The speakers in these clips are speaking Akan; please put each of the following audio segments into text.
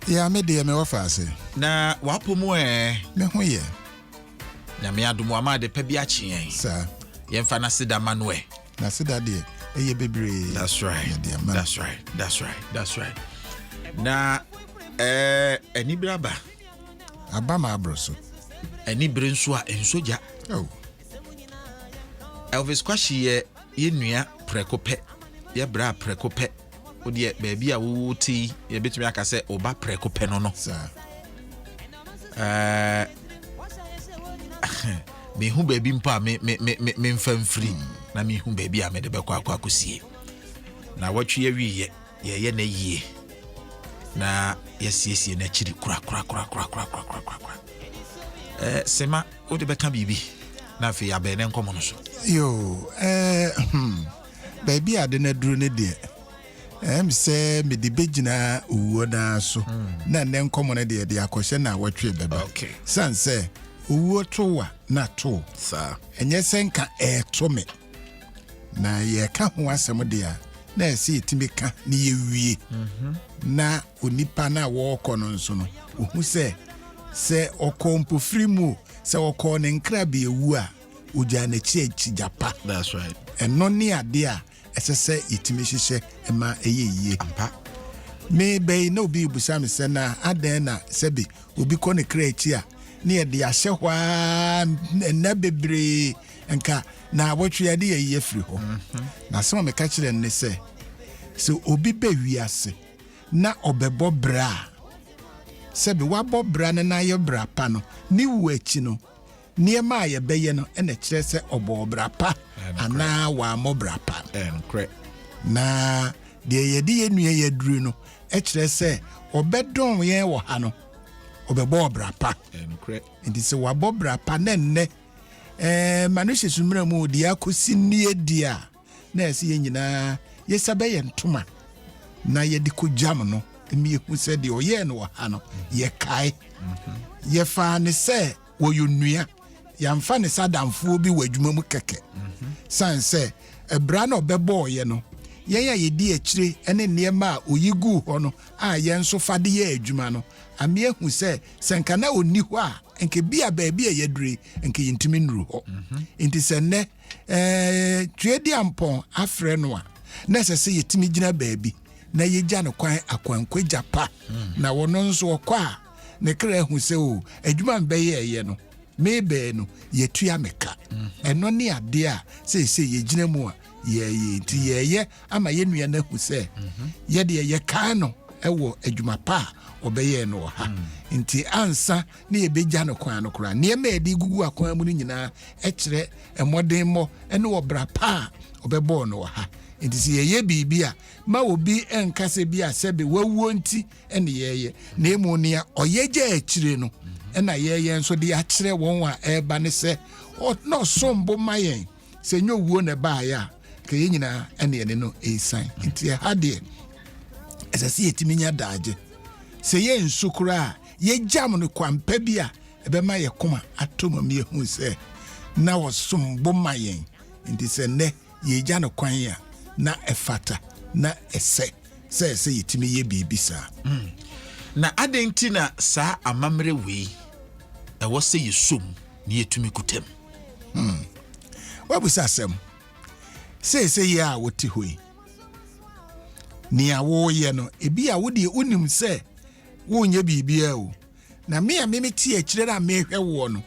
Ya me deɛ mewɔ faase. Na w'apɔ mu ɛɛ? Me ho yɛ. Nyame adom wama ade pa bi akye yɛn. Saa. Yɛmfa n'aseda ma no ɛ. N'aseda deɛ ɛyɛ bebree. That's right. Yɛde ama. That's right. That's right. That's right. Na ɛɛ anibere aba. Aba ma aboro so. Anibere nso a nso gya. Oh. Elvis Kwahye yɛ yɛ nua prɛko pɛ. Yɛ bra prɛko pɛ. Wo deɛ baabi a wote yi yɛbɛtumi aka sɛ ɔba prɛko pɛ no no. Saa. Ɛɛ mehu baabi mpo a me me me memfa mfiri na mehu baabi a mede bɛkɔ akɔ akɔsie. Na wɔtwe awieɛ yɛyɛ no yie na yɛsiesie no akyiri korakorakorakorakorakorakora. Ɛɛ sema wode bɛka biribi na afei abɛn ne nkɔmmɔ no so. Yoo ɛɛ hmm. Baabi a ade no aduru no deɛ, ɛyɛ me sɛ mede bɛgyina owuo no ara so hmm. na nnɛ nkɔmmɔ no deɛ de akɔhyɛ na awɔtwe bɛba. Sane sɛ owuo to wa na to. Ɛnyɛ sɛ nka ɛɛto me. Na yɛka ho asɛm deɛ a, na ɛsɛ yɛtumi ka ne yɛwie. Mhm. Na onipa no a wɔrekɔ no nso no, ɔhu sɛ sɛ ɔkɔɔ mpofiri mu sɛ ɔkɔɔ ne nkrabea wu a, ogyaa n'akyi akyigya pa. That's right. Ɛno ne adeɛ a ɛsɛ sɛ yɛtumi hyehyɛ ma ɛyɛ yie. Ampa. Me bɛyi na obi rebusa me sɛ na adɛn na sɛbi obi kɔ ne kra akyi a ne yɛde ahyɛ hɔ ara nna bebree nka na awɔtwe yɛde yɛyi afiri hɔ. Mhm. Na asɛm a meka kyerɛ no ne sɛ sɛ obi bɛ wiase na ɔbɛbɔ bra a sɛbi wabɔ bra no na ayɛ bra pa no ne wu akyi no Nneɛma a yɛbɛyɛ no na ɛkyerɛ sɛ ɔbɔɔ bra pa anaa wammɔ bra pa. Na deɛ yɛde yɛn nua yi aduru no kyerɛ sɛ ɔbɛdɔn yɛn wɔ ha no, ɔbɛbɔ ɔbra pa. Nti sɛ wabɔ bra pa na nnɛ ɛɛ ma no hyɛ sumina mu deɛ akɔsi nnie deɛ a, na ɛsɛ yɛn nyinaa yɛsa bɛyɛ ntoma na yɛde kɔgyam no ma yɛhu sɛ deɛ ɔyɛɛ no wɔ ha no yɛkae. Yɛfaa ne sɛ wɔyɛ onua, yɛamfa ne sɛ adamfoɔ bi wɔ adwuma mu kɛkɛ. Sane sɛ ɛbra na ɔbɛbɔɔyɛ no, yɛn a yɛdi akyire ne nneɛma a ɔyi guu hɔ no a yɛn nso fa de yɛ adwuma no, ama yɛahu sɛ sɛ nka na ɔnni hɔ a, nka bi a baabi a yɛaduru yi, nka yɛntumi nnuru hɔ. Nti sɛ nnɛ ɛɛ Tweaduampɔn afrɛ no a, na ɛsɛ sɛ yɛtumi gyina baabi na yɛgya no kwan akwankwagya pa, na ɔno nso ɔkɔ a, ne kra ahu sɛ o adwuma mbɛyɛɛyɛ no mebɛɛ no yɛtua me ka. Ɛno ne adeɛ a seesei yɛgyina mu a yɛyɛ nti yɛyɛ ama yɛn nua no ahu sɛ yɛdeɛ yɛkae no wɔ adwuma pa a ɔbɛyɛɛ no wɔ ha. Nti ansa ne yɛbɛgya no kwan no koraa, nneɛma a yɛde gugu akwan mu no nyinaa kyerɛ mmɔdenmmɔ ne ɔbra pa a ɔbɛbɔɔ no wɔ ha. Nti sɛ yɛyɛ biribi a, ma obi nka sɛ bi a sɛbe wawuo nti ne yɛyɛ, na mmom nea ɔyɛ gya akyire no na yɛyɛ nso de akyerɛ wɔn a ɛreba ne sɛ na ɔsom bo ma yɛn. Sɛ nyɛ owuo na ɛbaeɛ a, nka yɛn nyinaa ɛne yɛne no ɛresan. Nti ɛha deɛ ɛsɛ sɛ yɛtumi nya daagye. Sɛ yɛnsu koraa a, yɛgyam no kwampa bi a ɛbɛma yɛ koma atɔ mu ama yɛhu sɛ na ɔsom bo ma yɛn. Nti sɛ nnɛ yɛregya no kwan a, na ɛfata na ɛsɛ sɛ ɛsɛ yɛtumi yɛ biribi saa. Mm. Na adɛn nti na saa amammerɛ wei ɛwɔ sɛ yɛsom na yɛtumi kutam? Hmm. Woabisa asɛm. Seesei yi a wote hɔ yi, nea woreyɛ no, ebi a wodeɛ wonim sɛ wonyɛ biribiara o. Na me a mete akyire a mehwɛ woɔ no,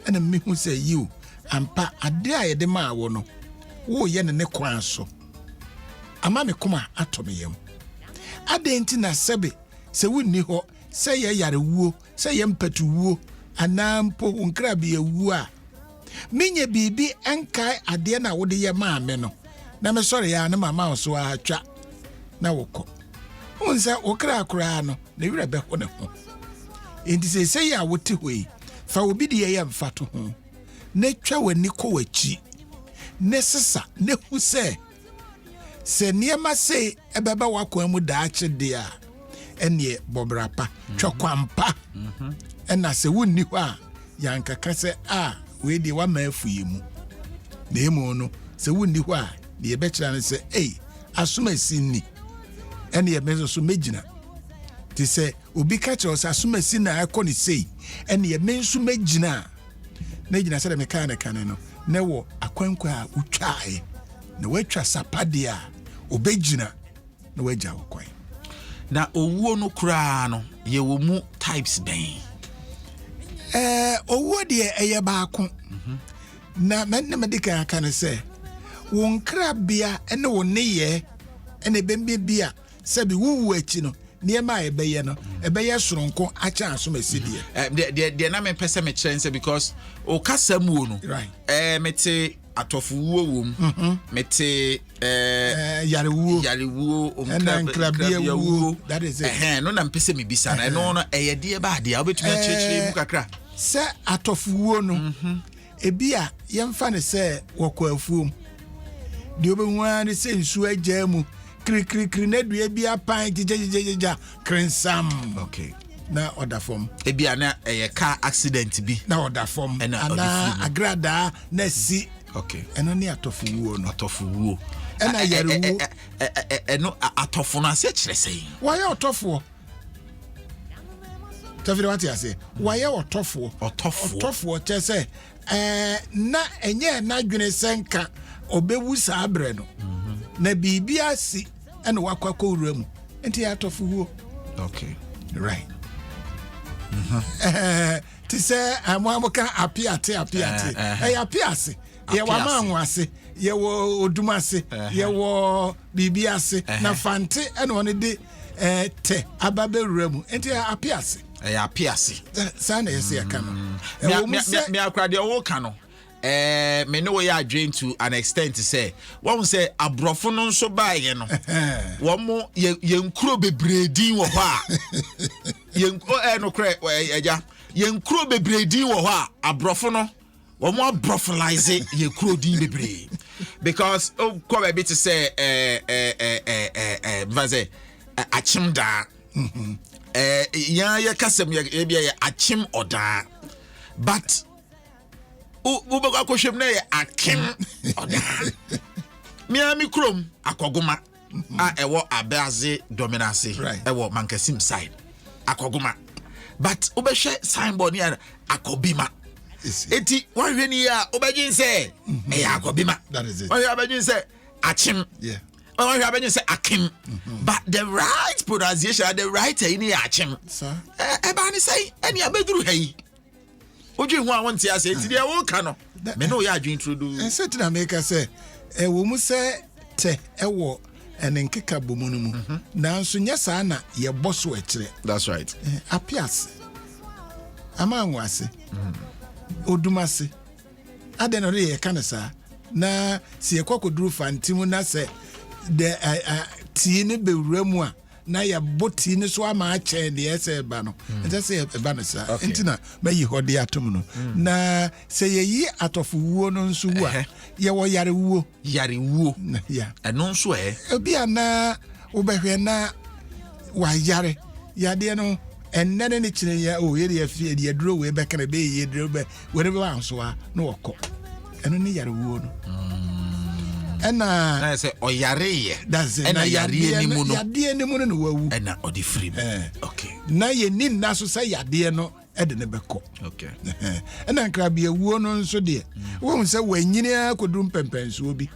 ɛna mehu sɛ yiw, ampa adeɛ a yɛde maa wo no, woreyɛ no ne kwan so. Ama me koma atɔ me yam. Adɛn nti na sɛbe sɛ wonni hɔ, sɛ yɛ yarewuo, sɛ yɛ mpatuwuo, anaa mpo wo nkrabea wuo a, menyɛ biribi nkae adeɛ no a wode yɛ maa me no, na mesɔre a ne mama wo so ara twa na wokɔ. Wohu sɛ wo kra koraa no, ne werɛ bɛho ne ho. Enti seesei a wote hɔ yi, fa obi deɛ yɛ mfatoho, na twa w'ani kɔ w'akyi, na sesa, na hu sɛ, sɛ nneɛma sei ɛbɛba w'akwan mu daakye deɛ a, ɛneɛ bɔ bra pa, twa kwan pa. Ɛna sɛ wonni hɔ a, yɛankaka sɛ a wei deɛ wama afu yɛ mu. Na emu no, sɛ wonni hɔ a, deɛ yɛbɛkyerɛ no sɛ, ei, asom asi nni. Ɛneɛ me nso so mɛgyina. Nti sɛ obi ka kyerɛ wo sɛ asomasi na ɛkɔ ne sei, ɛneɛ me nso mɛgyina a, na gyina sɛdeɛ mekaa ne kane no, na wɔ akwankwa a wotwaeɛ na woatwa sapa deɛ a, ɔbɛgyina na wagya wo kwan. Na owuo no koraa no, yɛwɔ mu types bɛn? Owuo deɛ ɛyɛ baako. Na mɛ na mede kan aka no sɛ wo nkrabea ne wo nneyɛɛ ɛna ɛbɛmbɛ bi a sɛbi wowu akyi no nneɛma a ɛbɛyɛ no ɛbɛyɛ soronko akyɛn asomasi deɛ. Deɛ na mepɛ sɛ mekyerɛ n sɛ because okasa mu no, Right. Mete atɔfowuo wɔ mu, mete yarewuo, yarewuo, ɛna nkrabea wuo. That is it. Ɛhɛn no na mpɛ sɛ mebisa no, ɛno no ɛyɛ deɛ ba adeɛ a wobɛtumi akyerɛkyerɛ mu kakra? Sɛ atɔfowuo no, ebi a yɛmfa no sɛ wɔkɔ afuom, deɛ wobɛhu ara ne sɛ nsuo agyaa mu kirikirikiri na dua bi apan gyegyagyegya krensam, na ɔda fam. Ebi a na ɛyɛ car accident bi. Na ɔda fam. Ɛna ɔde anaa firi mu. Agradaa na si. Ɛno ne atɔfowuo no. Atɔfowuo. Ɛna yarewuo. Ɛno atɔfo no ase kyerɛ sɛn? Wɔyɛ ɔtɔfoɔ tafiri, wate aseɛ? Wɔyɛ ɔtɔfoɔ. Ɔtɔfoɔ. Ɔtɔfoɔ kyɛ sɛ na ɛnyɛ n'adwene sɛ nka ɔbɛwu saa berɛ no, na biribi asi ɛna wakɔ akɔwura mu, nti yɛ atɔfo wuo. Right. Te sɛ amoa ka apiate apiate, ɛyɛ apiase, yɛwɔ amango ase, yɛwɔ odum ase, yɛwɔ biribi ase, na fante ɛna ɔno de tɛ aba bɛwura mu, nti ɛyɛ apiase. Ɛyɛ apiase. Saa na yɛsɛ yɛka no. Ɛwɔ mu sɛ me akora deɛ wɔka no, me ne wɔyɛ adwene to an extent sɛ wɔn sɛ aborɔfo no nso baeɛ no, wɔn mo yɛn kuro bebree din wɔ hɔ a yɛn nokorɛ ɛgya yɛn kuro bebree din wɔ hɔ a aborɔfo no wɔn aborɔfolise yɛn kuro din bebree, because kɔ baabi te sɛ ɛɛ ɛɛ ɛɛ ɛɛ nfa sɛ Akyem Daa, yɛn yɛ kasɛm yɛ ebi yɛ Akyem Ɔdaa, but wobɛkɔ akɔhwɛ mu na yɛ Akem Ɔdaa. Mmea mi kurom Akɔgoma a ɛwɔ Abeadze Dɔmenase, ɛwɔ Mankasim side, Akɔgoma, but wobɛhwɛ signboard ne yɛ Akɔbima, eti wahwɛ ni yɛ a wobɛgye sɛ ɛyɛ Akɔbima, wahwɛ abɛgye sɛ Akyem, wahwɛ abɛgye sɛ Akem, but the right pronunciation, the right ɛyi ne yɛ Akyem. Ɛbaa ne sɛn ɛne abɛduru ha yi? Wodwen ho a wonte ase, nti deɛ woka no me ne woyɛ adwene turodoo. Ɛsɛ ti na meka sɛ ɛwɔ mu sɛ tɛ ɛwɔ ɛne nkeka bɔ mu no mu, nanso nyɛ saa na yɛbɔ so ɛkyerɛ. That's right. Apiase, Amango ase, Odum ase, adɛn na ɔde yɛka no saa? Na sɛ yɛkɔ akɔduru Fante mu na sɛ de tii no bɛwura mu a, na yɛbɔ tii no so ama akyɛn deɛ ɛsɛ ɛba no. Ɛsɛ sɛ ɛba no saa, nti na mayi hɔ de atom no. Na sɛ yɛyi atɔfowuo no nso wu a, yɛwɔ yarewuo. Yarewuo. Ya. Ɛno nso ɛ? Ebi a na wobɛhwɛ na wayare yadeɛ no ɛnnɛ ne ne kyerɛ yɛ o, yɛde yɛfi yɛde aduro wei bɛka na ɛbɛyɛ yie, duro bɛ wɛrɛ bɛ wanso a na wɔkɔ, ɛno ne yarewuo no. Ɛna na yɛ sɛ ɔyareyɛ. That's it. Ɛna Na yareɛ no mu no, yadeɛ no mu no na wawu. Ɛna ɔde firi mu. Na yɛni nna so sɛ yadeɛ no ɛde ne bɛkɔ. Ɛna nkrabeawuo no nso deɛ, wohu sɛ wanyini ara kɔduru mpɛmpɛnsoɔ bi,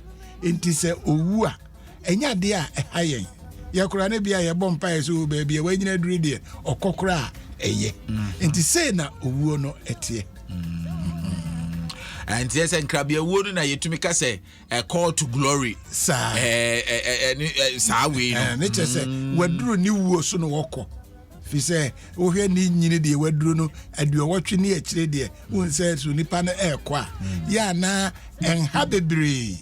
nti sɛ owu a ɛnyɛ adeɛ a ɛha yɛn. Yɛkora no bi a yɛbɔ mpaeɛ sɛ o baabi a wanyini aduru deɛ ɔkɔ koraa a ɛyɛ. Nti sei na owuo no ɛteɛ. Nti yɛ sɛ nkrabeawuo no na yɛtumi ka sɛ a call to glory. Saa. Saa wei no. Ne kyerɛ sɛ waduru ne wuo so no wɔkɔ, fi sɛ wohwɛ ne nyini deɛ waduru no 80 ne akyire deɛ, wohu sɛ so nipa no ɛɛkɔ a yɛ anaa ɛnha bebree,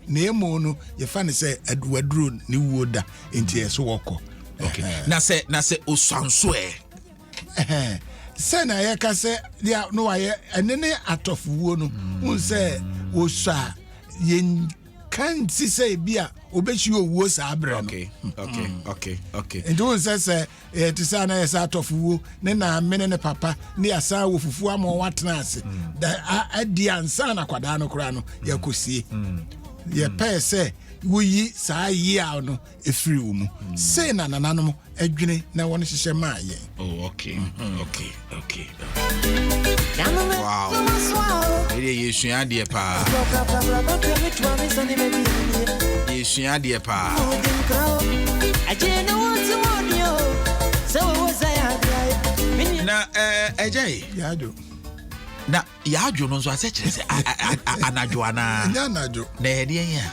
na emu no yɛfa no sɛ waduru ne wuo da, nti ɛso wɔkɔ. Na sɛ osuanso ɛ? Ɛhɛn. Sɛ na yɛka sɛ deɛ no wayɛ ɛne ne atɔfowuo no, wohu sɛ wɔsua a yɛnka nsi sɛ ebi a obɛhyia owuo saa berɛ no. Nti wohu sɛ yɛte sɛ ana yɛ sɛ atɔfowuo ne naame ne ne papa ne yɛasan wɔ fufuo ama wɔn atena ase da adi ansa na akwadaa no koraa no yɛkɔsie, yɛpɛɛ sɛ woyi saa yeaw no ɛfiri wo mu. Sei na nananom adwene na wɔn hyehyɛ maa yɛn. Oh, okay. Okay. Okay. Wow. Ɛdeɛ yɛsua adeɛ paa. Yɛsua adeɛ paa. Na ɛgya yi. Na yɛadwo no nso asɛ kyerɛ sɛ anadwo anaa? Ɛnyɛ anadwo. Na ɛyɛ deɛ yɛn a.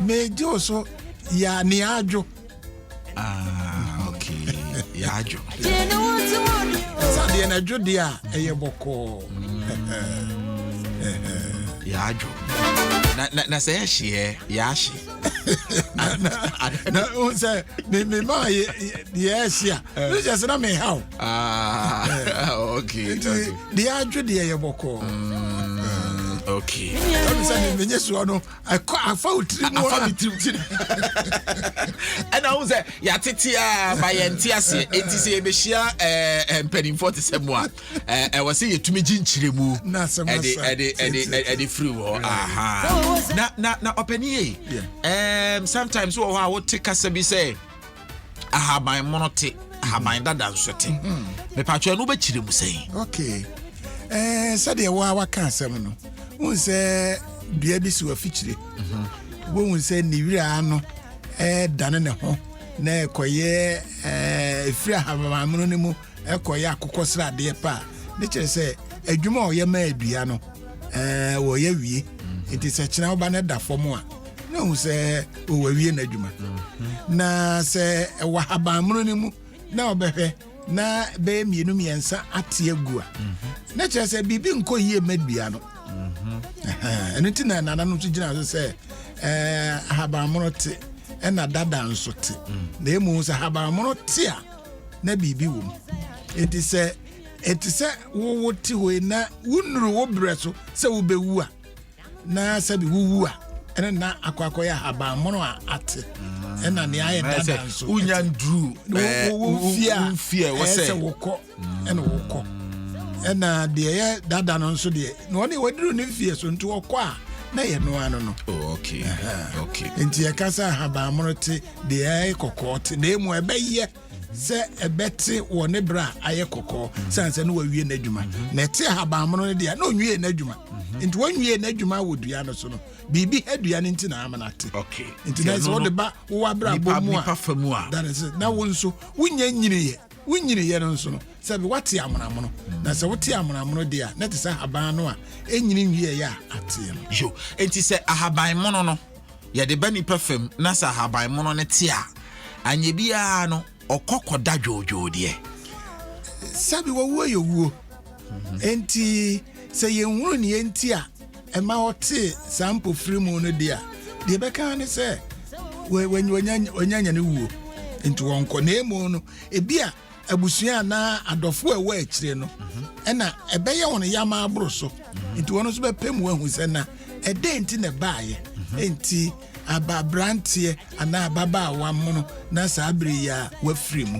Megye wo so yɛ ne adwo. Ah, okay. Yɛadwo. Sɛ adeɛ no adwo deɛ a ɛyɛ bɔkɔɔ. Yɛadwo. Na na na sɛ yɛhyeɛ yɛahye. Na wo sɛ me me ma yɛ yɛahye a. Ne kyerɛ sɛ na meha wo. Ah, okay. Nti deɛ adwo deɛ yɛ bɔkɔɔ. Okay. Ɛmi sɛ menye soɔ no ɛkɔ afa wo tiri mu afa me tirim tiri ɛna wo sɛ yɛatete a ma yɛnte aseɛ enti sɛ yɛbɛhyia eh, mpanimfoɔ te sɛ mu a ɛwɔ sɛ yɛtumi gye nkyerɛmu ɛde ɛde ɛde ɛde firi hɔ aha na na na ɔpani yei sometimes wɔ hɔ a wote kasa bi sɛ ahaban mono te ahaban dada nso te mm-hmm. mepatwɛ no wobɛkyerɛ mu sɛn okay eh, sɛdeɛ woa waka asɛm no wohu sɛ dua bi si wafikyire mhm. wohu sɛ ne wira ano ɛdane ne ho na ɛkɔyɛ ɛfiri ahaban mono no mu ɛkɔyɛ akokɔ sradeɛ pa a ne kyerɛ sɛ adwuma a ɔyɛ ma adua no wɔyɛ wie mhm. nti sɛ kyena woba no da fam a na ohu sɛ ɔwawie n'adwuma mhm. na sɛ ɛwɔ ahabanmono no mu na ɔbɛhwɛ na bɛyɛ mmienu mmiɛnsa ate agu a mhm. na kyerɛ sɛ biribi nkɔ yie ma dua no mhm. ɛno nti na nananom nso gyina so sɛ ahabanmono te ɛna dada nso te na emu sɛ ahabanmono te a na biribi wɔ mu nti sɛ ɛte sɛ wowo te hɔ yi na wonuru wo berɛ so sɛ wobɛwu a na sɛbi wowu a ɛne na akɔ akɔyɛ ahabanmono a ate mm. ɛna nea ayɛ dada nso wonya nduru wo fie a ɛwɔ sɛ wokɔ mm. ɛna wokɔ ɛna deɛ ɛyɛ dada no nso deɛ na ɔne waduru ne fie so nti ɔkɔ a na yɛ noa no no oh, okay. Okay. Nti yɛka sɛ ahabanmono te deɛ ɛyɛ kɔkɔɔ te na emu ɛbɛyɛ sɛ ɛbɛte wɔ ne berɛ a ayɛ kɔkɔɔ sane sɛ ne wawie n'adwuma mhm. na ɛte ahabanmono no deɛ na ɔnwie n'adwuma mhm. nti wɔnwie n'adwuma wɔ dua no so no biribi ha dua no nti na amana te nti na sɛ wode ba wowɔ abrabɔ mu a that is na wo nso wonya nyiniiɛ wonyiniiɛ no nso no sɛ wate amonamono na sɛ wote amonamono deɛ a na te sɛ ahaban no a ɛnyini nwieɛ a ateɛ no yo nti sɛ ahaban mono no yɛde ba nipa fam na sɛ ahaban mono no te a, anyɛ biara no ɔkɔ kɔda dwoodwoo deɛ. Sɛbi wɔwuo yɛ wuo. Mhm. Enti sɛ yɛnhunu neɛ nti a ɛma ɔtee saa mpofiri mu no deɛ a, deɛ ɛbɛka ne sɛ wanya ne wuo nti wɔnkɔ na emu no ebi a abusua anaa adɔfo a ɛwɔ akyire no ɛna ɛbɛyɛ wɔn yam aboro so nti wɔn nso bɛpɛ mu ahu sɛ na ɛdɛn nti na ɛbaayɛ nti aba aberanteɛ anaa ababaawa mono na saa bere yi a wafiri mu.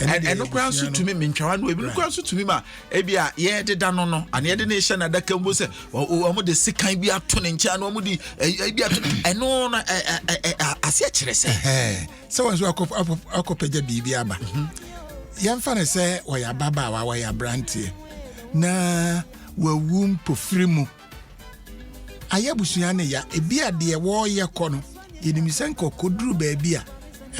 Ɛno koraa nso tumi mentwawa no ebi koraa nso tumi ma ebi a yɛdeda no no ana yɛde ne hyɛ n'adaka mu sɛ wɔn de sekan bi ato ne nkyɛn ana wɔn de ebi ato ɛno no aseɛ kyerɛ sɛ. Sɛ wɔn nso akɔpagya biribi aba. Mhm. Yɛmfa no sɛ wɔyɛ ababaawa, wɔyɛ aberanteɛ na wawu mpofiri mu. Ayɛ abusua no ya. Ebi a deɛ wɔreyɛ kɔ no, yɛnim sɛ nka ɔkɔduru baabi a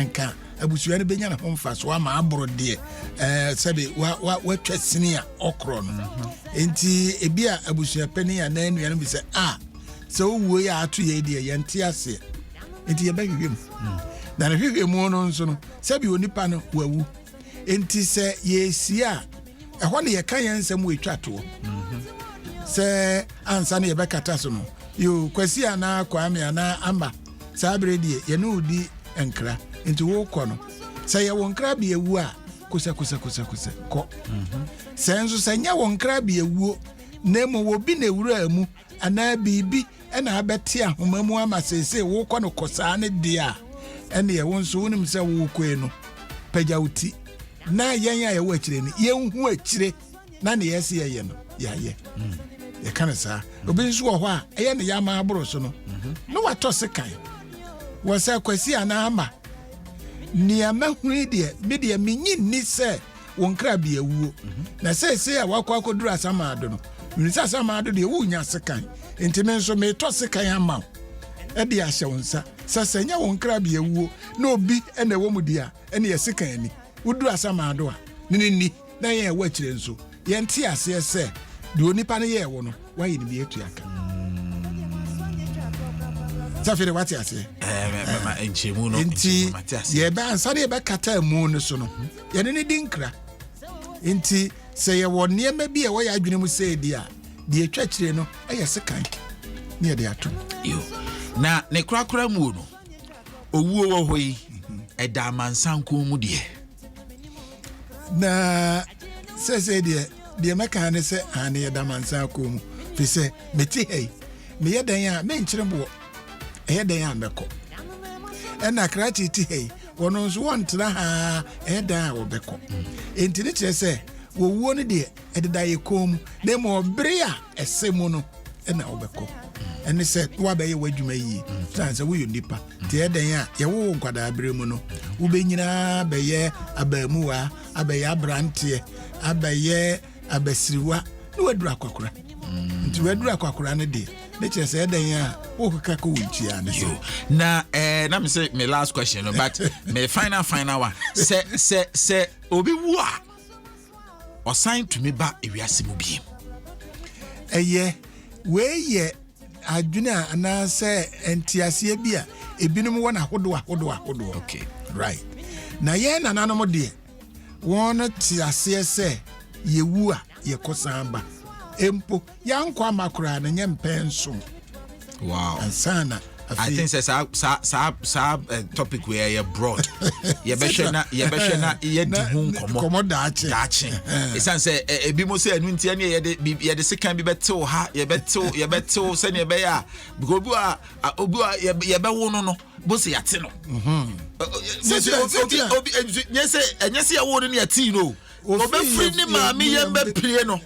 nka abusua no bɛnya ne ho mfasoɔ ama aboro deɛ ɛɛ sɛbe watwa sini a ɔkorɔ no. Mhm. Nti ebi a abusua panin anaa nua no bi sɛ a sɛ owuo yɛ ato yɛ deɛ yɛnte aseɛ. Nti yɛbɛhwehwɛ mu. Na ne hwehwɛ mu no nso no, sɛbi onipa no wawu. Nti sɛ yɛresie a, ɛhɔ na yɛka yɛn nsɛm wɔ etwa toɔ. Sɛ ansa na yɛbɛkata so no, yo Kwasi anaa Kwame anaa Ama, saa bere deɛ yɛne wo di nkra. Nti wokɔ no, sɛ yɛwɔ nkra bi awu a, kosɛ kosɛ kosɛ kosɛ kɔ. Sɛ nso sɛ nyɛ wɔ nkra bi awuo, na mmom obi na ewuraa mu anaa biribi na abɛte ahoma mu ama seesei wokɔ no kɔsaa no deɛ a, ɛnneɛ wo nso wonim sɛ worekɔe no, pagya wo ti na yɛn a yɛwɔ akyire no yɛnhu akyire na ne yɛse yɛyɛ no yɛayɛ. Mm. Yɛka no saa. Obi nso wɔ hɔ a ɛyɛ ne yama aboro so no, mm-hmm. na watɔ sekan. Wɔ sɛ Kwasi anaa Ama, nea mahunu yi deɛ, me deɛ menyi nni sɛ wo nkrabea wuo. Na seesei a wakɔ akɔduru Asamando no, mene sɛ Asamando deɛ wonya sekan. Nti me nso metɔ sekan ama wo ɛde ahyɛ wo nsa sɛ nyɛ wo nkrabea wuo na obi ɛna ɛwɔ mu di a, ɛne yɛ sekan ni. Woduru Asamando a, ne ni na yɛn ɛwɔ akyire nso yɛnte aseɛ sɛ deɛ onipa no yɛɛ wo no, woayɛ no bi atua ka. Sɛ afei de wate aseɛ. Nkyɛmu no. Nti nkyɛmu, mate aseɛ. Yɛbɛ ansa ne yɛbɛkata mu no so no, yɛne ne di nkra. Nti sɛ yɛwɔ nneɛma bi a ɛwɔ yɛ adwene mu sɛ di a, deɛ ɛtwa akyire no ɛyɛ sekan ne yɛde ato. Yo. Na ne korakora mu no, owuo wɔ hɔ yi, ɛda amansan kɔn mu deɛ? Na sɛsɛ deɛ mɛka ne sɛ ane, yɛda amansan kɔn mu, firi sɛ mete ha yi, meyɛ dɛn a menkyere boɔ, ɛyɛ dɛn a mɛkɔ. Ɛna krakye te ha yi, wɔno nso wɔntena ha, ɛyɛ dɛn a wɔbɛkɔ. Enti ne kyerɛ sɛ wɔwuo no deɛ, ɛdeda yɛ kɔn mu, na mmom ɔbere a ɛsɛ mu no ɛna wobɛkɔ. Ɛne sɛ woabɛyɛ w'adwuma yie, sane sɛ woyɛ nnipa. Nti ɛyɛ dɛn a yɛwo wo nkwadaa berɛ mu no, wobɛnyinaa bɛyɛ abaamuwa, abɛyɛ aberanteɛ, abɛyɛ abasiriwa, na waduru akwakora. Nti waduru akwakora no deɛ, ne kyerɛ sɛ ɛdɛn a wokeka kɔ wo nkyia ne so. Na na me sɛ me last question no, but me final final one, sɛ obi wu a, ɔsan tumi ba ewiase mu biem? Ɛyɛ wei yɛ adwene a anaasɛ nteaseɛ bi a ebinom wɔ n'ahodoɔ ahodoɔ ahodoɔ. Right, na yɛn nananom deɛ, wɔn te aseɛ sɛ yɛwu a, yɛkɔ san ba. Mpo yɛankɔ ama koraa no, nyɛ mpɛn 7 ansa na I think sɛ saa topic wei ɛyɛ broad. Yɛbɛhwɛ na yɛdi ho nkɔmmɔ. Nkɔmmɔ daakye. Daakye, ɛsiane sɛ ebi mo sɛ ɛno nti ɛne yɛde sekan bi bɛtew ha, yɛbɛtew sɛnea ɛbɛyɛ a, because obi a yɛbɛwo no bo sɛ yɛate no. Obi nyɛ sɛ ɛnyɛ sɛ yɛwo no ne yɛtee no o, ɔbɛfiri ne maame yɛn bɛpie no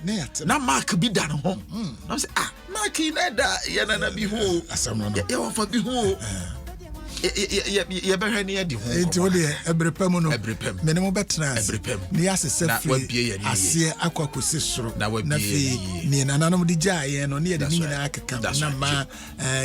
na mark bi da ne ho na sɛ, ah, mark yi na ɛda yɛ nana bi ho o, yɛwɔfa bi ho o. Yɛbɛhwɛ ne yɛde ho. Nti wo deɛ, ɛberɛ pa mu no, ɛberɛ pa mu, mene mo bɛtena ase ɛberɛ pa mu ne yɛasesɛ firi aseɛ akɔ akɔsi soro, na afei neɛ nananom de gyaa yɛn no, ne yɛde ne nyinaa keka na ma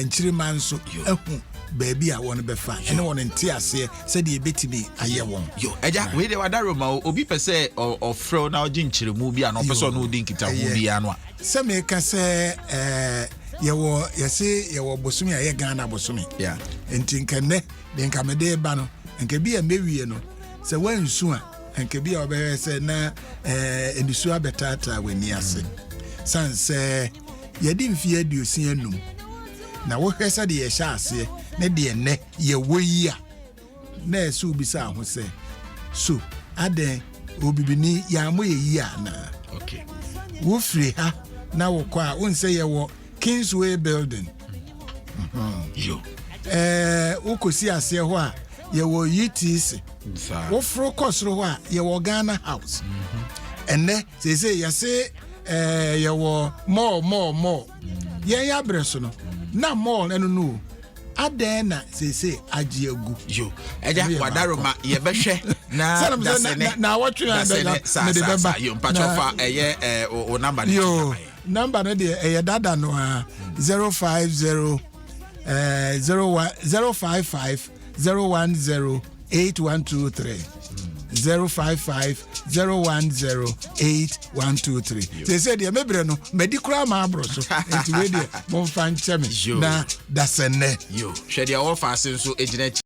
nkyirima nso ahu baabi a wɔn bɛfa ɛne wɔn nte aseɛ sɛdeɛ ɛbɛtumi ayɛ wɔn. Yo, ɛgya, wei deɛ wadaro ma obi pɛ sɛ ɔfrɛ na ɔgye nkyerɛmu bi a, na ɔpɛ sɛ ɔne wodi nkitaho bi ano a. Sɛ meka sɛ yɛwɔ, yɛse yɛwɔ bosome a ɛyɛ Ghana bosome. Nti nka nnɛ de nka mede ba no, nka bi a mɛwie no sɛ woansu a, nka bi a wɔbɛhwɛ sɛ na nisuo abɛtaataa w'ani ase, sane sɛ yɛde mfeɛ 65 na wohwɛ sɛdeɛ yɛhyɛ aseɛ ne deɛ nnɛ yɛwɔ yi a, na ɛsɛ wobisa ho sɛ, so adɛn, obibini yɛammɔ yɛ yi anaa? Wofiri ha na wokɔ a, wohu sɛ yɛwɔ Kingsway Building. Wokɔsi aseɛ hɔ a, yɛwɔ UTC. Woforo kɔ soro hɔ a, yɛwɔ Ghana House. Ɛnnɛ seesei yɛse yɛwɔ mall, mall, mall. Yɛn yɛ abrɛ so no na mall ɛno no o, adɛn na seesei agye agu? Yo, ɛgya, wadaroma, yɛbɛhwɛ na dasɛnɛ na awɔtwe a mede bɛba. Yo, mpatwɔ fa ɛyɛ o number no. Yo, number no deɛ, ɛyɛ dada no a, 050 01 055 010 8123, 055 010 8123. Sɛ deɛ mebrɛ no madi koraa ma aborɔ so, nti wei deɛ momfa nkyɛ me na dasɛnnɛ. Yo, hwɛ deɛ ɔwɔ fa ase nso gyina akyi.